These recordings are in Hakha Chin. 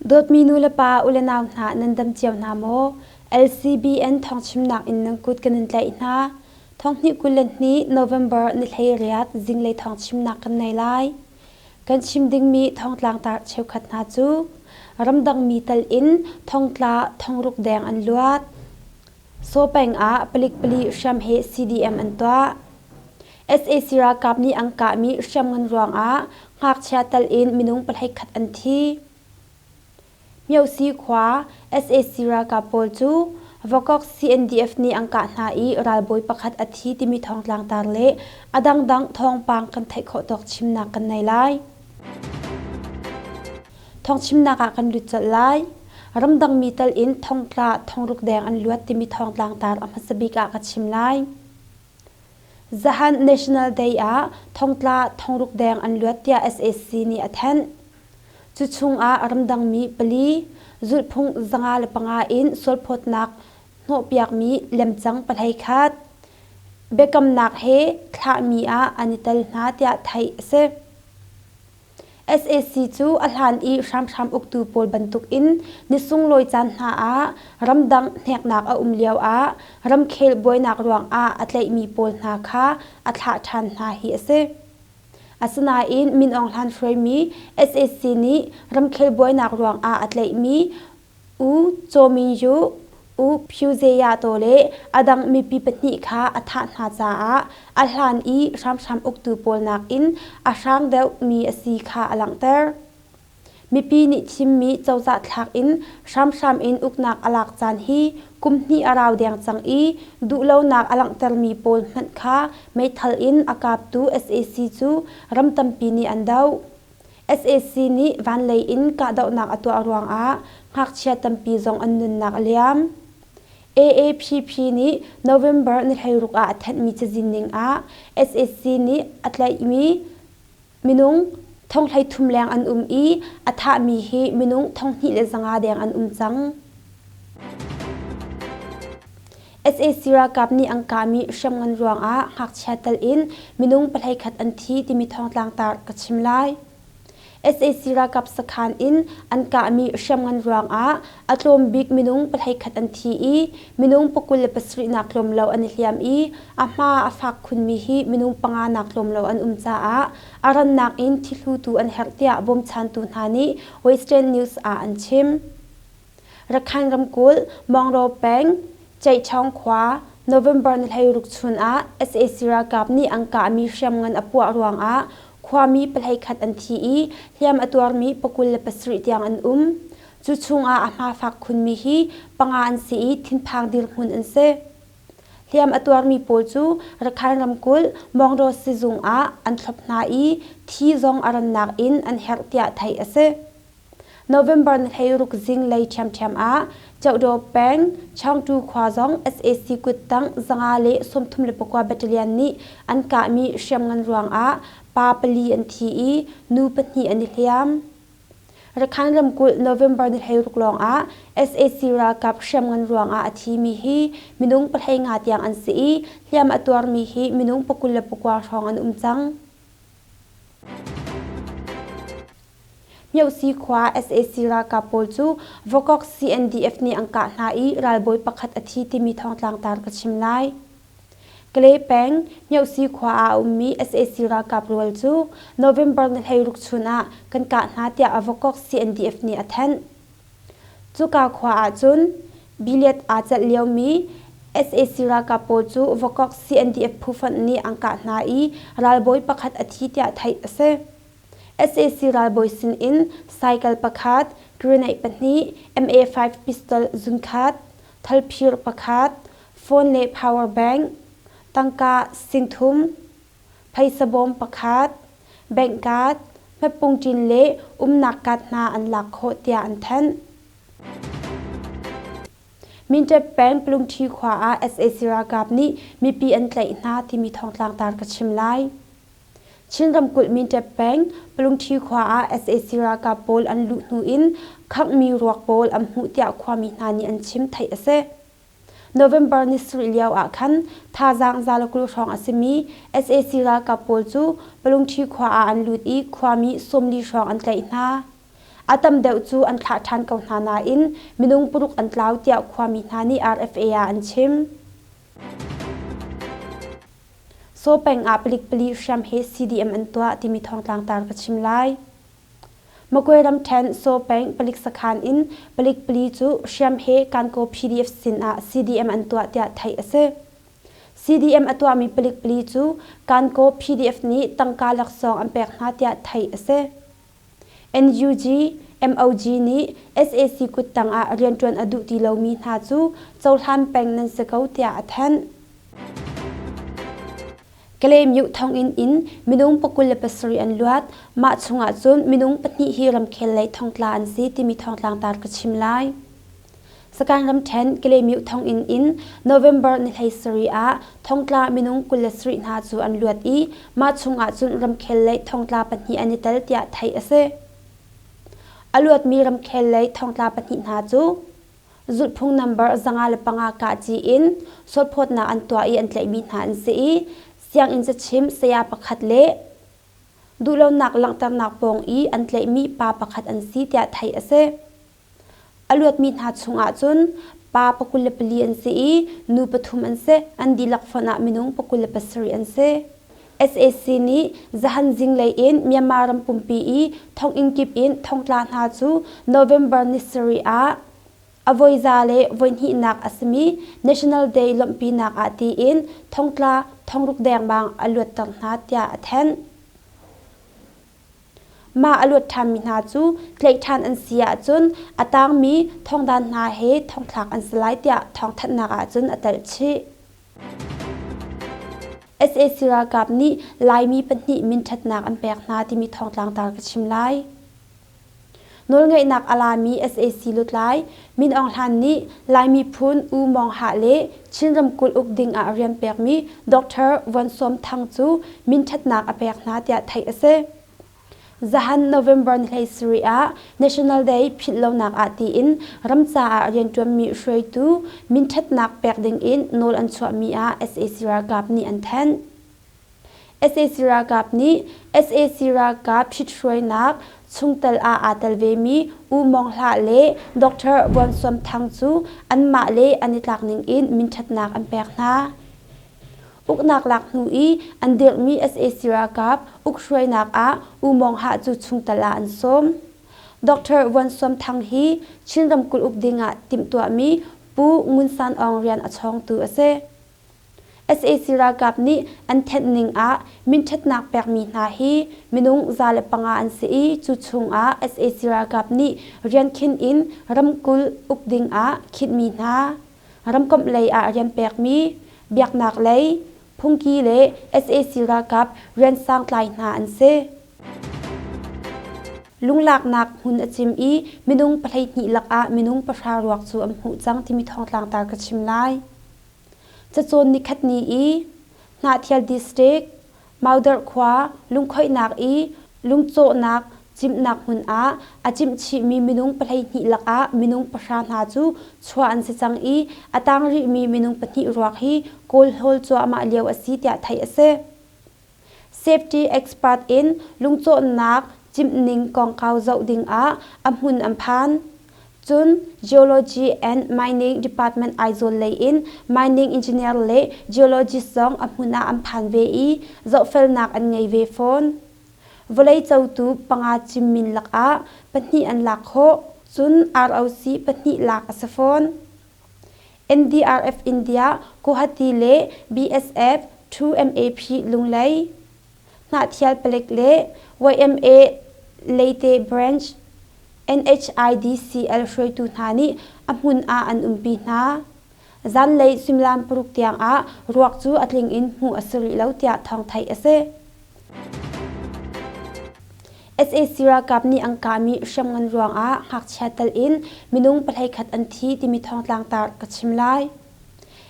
Dawtmi nu le pa, u le nau hna nan dam cio hna maw? LCBN thawngchimnak in nan kut kan in tlaih hna. Thonghnih 22 November ni 18 zinglei thawngchimnak kan nei lai. Kan chim dingmi thongtlangtar cheukhat hna cu ramdangmi tal in thongtla thongruk deng an luat. Saw peng ah palik pali hriam he CDM an tuah. Sac ralkap nih an kahmi hriamngan ruangah ngakchia tal in minung pahleikhat an thi. Myosi khua sac ralkap pawl cu Vokok CNDF nih an kah hna i ralbawi pakhat a thi timi thawngtlang tar le a dangdang thawngpang kan theih khawh tawk chimnak kan nei lai. Thawngchimnak ah kan lut colh lai. Ramdangmi tal in thongtla thongruk deng an luat timi thawngtlang tar a hmasa bik ah ka chim lai. Zahan National Day ah thongtla thongruk deng an luat tiah sac nih a thanh. Cu chungah ramdangmi pali, zulhphung 505 in sualphawtnak hnawhpiakmi lemcang pahlei khat, biakamnak he thlahmi ah an i tel hna tiah theih a si. Sac cu a hlan i hramhram uktu pawl bantukin ni sunglawi caan hna ah ramdang hneknak a um lioah ramkhel buainak ruangah a tlaihmi pawl hna kha a thlah ṭhan hna hi a si. Asinain Min Aung Hlaing hruaimi sac nih ramkhel buainak ruangah a tlaihmi U Caw Min Yu, U Phyu Zeya Taw le a dang mipi pahnih kha a thah hna caah a hlan i hramhram uktu pawl nakin a hrang deuhmi a si kha a langhter. Mipi nih thimmi cozah thlak in hramhram in uknak a lak caan hi kum hnih a rau deng cang i duhlonak a langhtermi pawl hmanh kha meithal in a kaptu sac cu ram tampi nih an doh. Sac nih vanlei in kahdohnak a tuah ruangah ngakchia tampi zong an nunnak a liam. AAPP nih November ni 16 ah a thanhmi cazin ning ah sac nih a tlaihmi minung thong 33 leng an um i a thahmi hi minung 2500 deng an um cang. Sac ralkap nih an kahmi hriamngan ruangah ngakchia tal in minung pahleikhat an thi timi thawngtlang tar ka chim lai. Sac ralkap sakhan in an kahmi hriamngan ruangah a tlawm bik minung pahleikhat an thi i minung 27 nak tlawm lo an i hliam i a hma a fak khunmi hi minung panga nak tlawm lo an um caah a rannak in thihlutu an herh tiah bawmchantu hna nih Western News ah an chim. Rakhine ramkulh Maungdaw peng Ceihchawng khua November ni 16 chun ah sac ralkap nih an kahmi hriamngan a puah ruangah khuami pahleikhat an thi i hliam a tuarmi 27 tiang an um. Cu chungah a hma fak khunmi hi panga an si i thinphang dirhmun an si. Hliam a tuarmi pawl cu Rakhine ramkulh Maungdaw sizung ah an thlop hna i thi zong a rannak in an herh tiah theih a si. November ni 16 zinglei ṭhiamṭhiam ah Cohdaw peng Chawngtu khua zong sac kuttang 539 battalion nih an kahmi hriamngan ruangah pa pali an thi i nu pahnih an i hliam. Rakhine ramkulh November ni 16 lawngah sac ralkap hriamngan ruangah a thimi hi minung 15 tiang an si i hliam a tuarmi hi minung 29 hrawng an um cang. Myohsi khua sac ralkap pawl cu Vokok CNDF nih an kah hna i ralbawi pakhat a thi timi thawngtlang tar ka chim lai. Kalay peng Myohsi khua ah a ummi sac ralkap rual cu November ni 16 chun ah kan kah hna tiah Vokok CNDF nih a thanh. Cuka khua ahcun Biliat aa celh liomi sac ralkap pawl cu Vokok CNDF phufonh nih an kah hna i ralbawi pakhat a thi tiah theih a si. Sac ralbawi sinin cycle pakhat, grenade pahnih, MA5 pistol zunkhat, thalphir pakhat, phone le power bank, tangka 3000, phaisa bawm pakhat, bank card, hmetpungṭin le umnak card hna an lak khawh tiah an thanh. Minṭep peng Plungṭhi khua ah sac ralkap nih mipi an tlaih hna timi thawngtlang tar ka chim lai. Chin ramkulh Minṭep peng Palungṭhi khua ah sac ralkap pawl an luh hnu in khanghmi ruak pawl an hmuh tiah khuami hna nih an chim theih a si. November ni sarih lio ah khan thazaang 120 hrawng a simi sac ralkap pawl cu Palungṭhi khua ah an lut i khuami 40 hrawng an tlaih hna. A tam deuh cu an thlah ṭhan ko hna nain minung paruk an tlau tiah khuami hna nih RFA ah an chim. Saw peng ah palik pali hriam he CDM an tuah timi thawngtlang tar ka chim lai. Magway ramṭhen Saw peng palik sakhan in palik pali cu hriam he Kankaw PDF sin ah CDM an tuah tiah theih a si. CDM a tuahmi palik pali cu Kankaw PDF nih tangka laksawng an pek hna tiah theih a si. NUG, MOG nih sac kuttang ah rianṭuan a duh ti lomi hna cu cohlan peng nan si ko tiah a thanh. Kalaymyo thonginn in minung 27 an luat. Mah chungah cun minung pahnih hi ramkhel lei thongtla an si timi thawngtlangtar ka chim lai. Sagaing ramṭhen Kalaymyo thonginn in November ni 17 ah thongtla minung 27 hna cu an luat i mah chungah cun ramkhel lei thongtla pahnih an i tel tiah theih a si. A luatmi ramkhel lei thongtla pahnih hna cu zulhphung number 505 kahci in sualphawtnak an tuah i an tlaihmi hna an si i sianginn cachim saya pakhat le duhlonak langhternak pawng i an tlaihmi pa pakhat an si tiah theih a si. A luatmi hna chungah cun pa 24 an si i nu pathum an si. An dihlak fonh ah minung 27 an si. Sac nih zahan zinglei in Myanmar ram pumpi i thonginn kip in thongtla hna cu November ni sarih ah a voi za le voihnihnak a simi National Day lawmhpinak ah tiin thongtla thongruk dengmang a luatter hna tiah a thanh. Mah a luat ṭhanmi hna cu tlaih ṭhan an si ahcun a tangmi thongdan hna he thongthlak an si lai tiah thawngthanhnak ah cun a telh chih. Sac ralkap nih Laimi pahnih minṭhatnak an pek hna timi thawngtlangtar ka chim lai. Nawlngeihnak a lami sac lutlai Min Aung Hlan nih Lai miphun U Mawng Hah le Chin ramkulh uk ding ah rian pekmi Dr. Von Sawm Thang cu minṭhatnak a pek hna tiah theih a si. Zahan November ni 17 ah National Day philhlonak ah tiin ram caah rianṭuanmi hruaitu minṭhatnak pek ding in nawl an chuahmi ah sac ralkap nih an thanh. Sac ralkap nih sac ralkap ṭhithruainak chungtel ah aa tel vemi U Mawng Hlah le Dr. Vuan Suam Thang cu anmah le an i tlak ning in minṭhatnak an pek hna. Uknak lak hnu i an dirhmi sac ralkap ukhruainak ah U Mawng Hah cu chungtel ah an sawm. Dr. Vuan Suam Thang hi Chin ramkulh uk ding ah timhtuahmi Pu Ngun San Aung rian a chawngtu a si. Sac ralkap nih an thenh ning ah minṭhatnak pekmi hna hi minung 105 an si i cu chung ah sac ralkap nih riankhinh in ramkulh uk ding ah khinhmi hna, ramkomh lei ah rian pekmi, biaknak lei, phungki le sac ralkap riansang tlai hna an si. Lunglaknak hmun a cim i minung 12 lakah minung pahra ruak cu an hmuh cang timi thawngtlangtar ka chim lai. Cacawn nikhat ni i Hnahthial District, Maudarh khua lungkhoihnak i lungcawhnak cimhnak hmun ah a cimh chihmi minung 12 lakah minung pahra hna cu chuah an si cang i a tang rihmi minung pahnih ruak hi kawlhawl cuahmah lio a si tiah theih a si. Safety expert in lungcawhnak cimhning kongkau zoh dingah a hmun an phan. Cun Geology and Mining Department Aizawl lei in mining engineer le geologist zong a hmun ah an phan ve i zohfelnak an ngei ve fawn. Vawlei cotu panga cimmin lakah pahnih an lak khawh, cun ROC pahnih lak a si fawn. NDRF India, Guwahati le BSF 2MAP Lunglei, Hnahthial Palek le YMA Leite Branch NHIDCL hruaitu hna nih a hmun ah an umpi hna. Zanlei suimilam paruk tiang ah ruak cu a tling in hmuh a si rih lo tiah thawng theih a si. Sac ralkap nih an kahmi hriamngan ruangah ngakchia tal in minung pahleikhat an thi timi thawngtlang tar ka chim lai.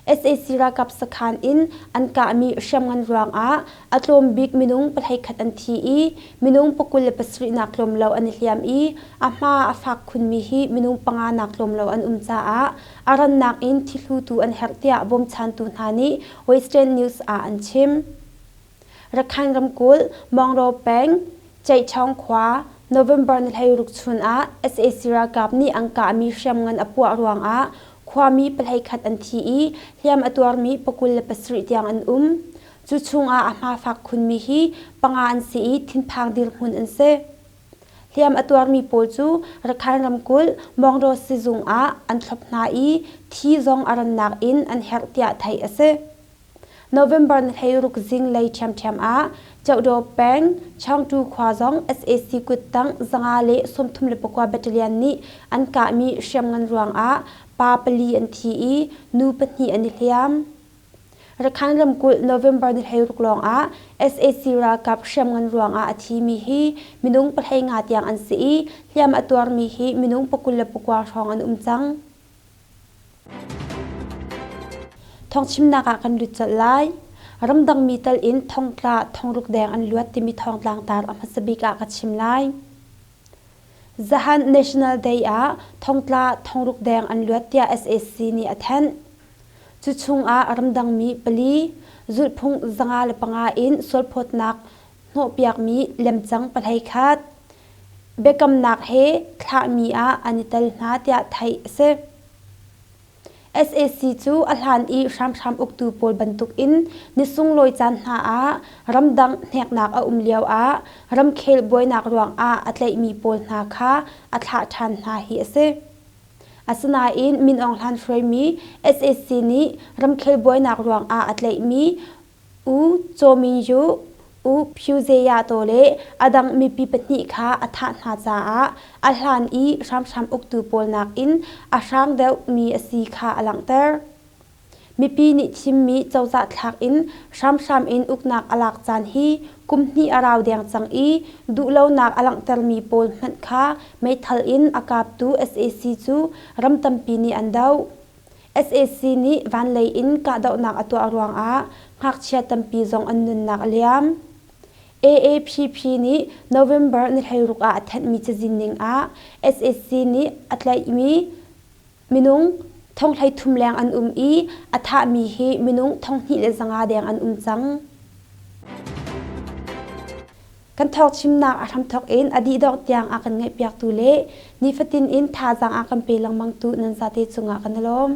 Sac ralkap sakhan in an kahmi hriamngan ruangah a tlawm bik minung pahleikhat an thi i minung 27 nak tlawm lo an i hliam i a hma a fak khunmi hi minung panga nak tlawm lo an um caah a rannak in thihlutu an herh tiah bawmchantu hna nih Western News ah an chim. Rakhine ramkulh, Mawngro peng, Ceihchawng khua, November ni 16 chun ah sac ralkap nih an kahmi hriamngan a puah ruangah khuami 11 an thi i hliam a tuarmi 27 tiang an um. Cu chungah a hma fak khunmi hi panga an si i thinphang dirhmun an si. Hliam a tuarmi pawl cu Rakhine ramkulh Maungdaw sizung ah an thlop hna i thi zong a rannak in an herh tiah theih a si. November ni 16 zinglei ṭhiamṭhiam ah Cohdaw peng Chawngtu khua zong sac kuttang 539 battalion nih an kahmi hriamngan ruangah pa pali an thi i nu pahnih an i hliam. Rakhine ramkulh November ni 16 lawngah sac ralkap hriamngan ruangah a thimi hi minung 15 tiang an si i hliam a tuarmi hi minung 29 hrawng an um cang. Thawngchimnak ah kan lut colh lai. Ramdangmi tal in thongtla thongruk deng an luat timi thawngtlang tar a hmasa bik ah ka chim lai. Zahan National Day ah thongtla thongruk deng an luat tiah sac nih a thanh. Cu chungah ramdangmi pali, zulhphung 505 in sualphawtnak hnawhpiakmi lemcang 21, biakamnak he thlahmi ah an i tel hna tiah theih a si. Sac cu a hlan i hramhram uktu pawl bantukin ni sunglawi caan hna ah ramdang hneknak a um lioah ramkhel buainak ruangah a tlaihmi pawl hna kha a thlah ṭhan hna hi a si. Asinain Min Aung Hlaing hruaimi sac nih ramkhel buainak ruangah a tlaihmi U Caw Min Yu, U Phyu Zeya Taw le a dang mipi pahnih kha a thah hna caah a hlan i hramhram uktu pawl nakin a hrang deuhmi a si kha a langhter. Mipi nih thimmi cozah thlak in hramhram in uknak a lak caan hi kum hnih a rau deng cang i duhlonak a langhtermi pawl hmanh kha meithal in a kaptu sac cu ram tampi nih an doh. Sac nih vanlei in kahdohnak a tuah ruangah ngakchia tampi zong an nunnak a liam. AAPP nih November ni 16 ah a thanhmi cazin ning ah sac nih a tlaihmi minung 33 leng an um i a thahmi hi minung 2500 deng an um cang. Kan thawngchimnak a hramthawk in a dih dongh tiang a kan ngaihpiaktu le nifatin in thazaang a kan pe lengmangtu nan zate cungah kan i lawm.